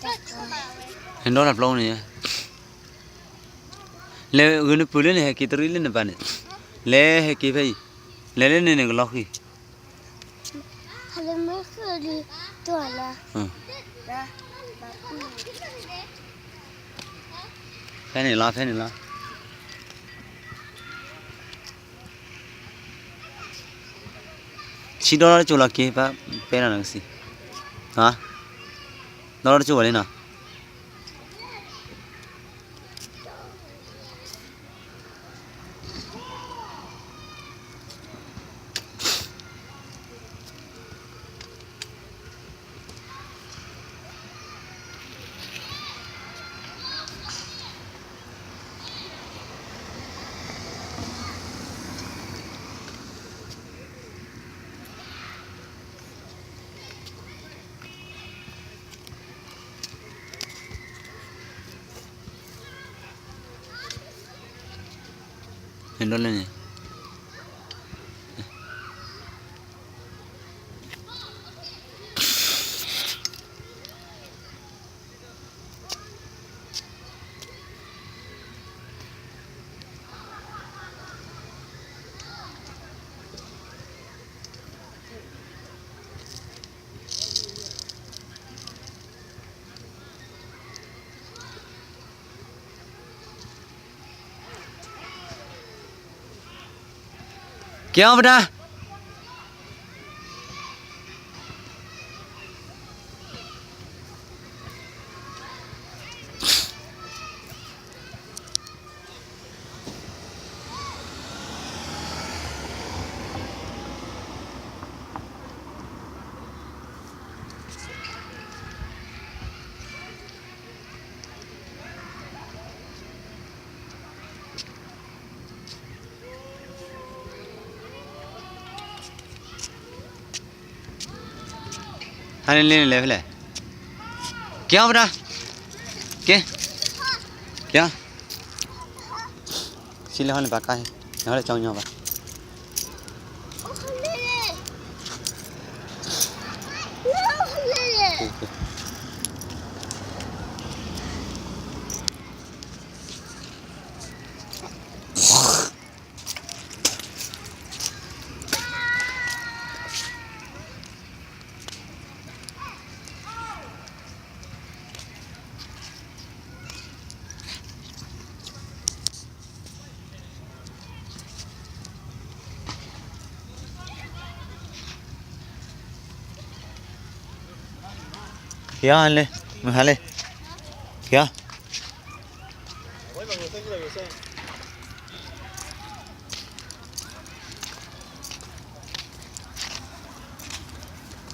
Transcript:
ဟဲဒီးတၢ်ပျီန့ၣ်, လဲၤဂုာ်နပုၢ်လၢန့ၣ် ဟဲက့ၤတရံးလၢနပၢ်န့ၣ်, လဲၤဟဲက့ၤဖဲအံၤ, လဲၤလၢန့ၣ်န့ၣ်ကလီၤဃံၤ, ဖဲန့ၣ်လီၤ ဖဲန့ၣ်လီၤ. ဆံဒီတကၠိလီၤက့ၤ ပပဲလီၤနကစံး, ဒီတကၠိဝဲလံနီၤ. ဟဲဒီးလဲၣ်န့ၣ် က့ၤအီၣ်ပတၢ်, ဟါန့ၣ်လ့န့ၣ်လဲၤဖဲလဲၣ်, က့ၤအီၣ်ပတၢ်, က့ၤ, က့ၤအီၣ်, ဆံလၢဟီန့ၣ်ပၢ်ကါ, နဟီလၢကၠီညီဘၣ်. Kìa, lê, mùi hả lê. Kìa.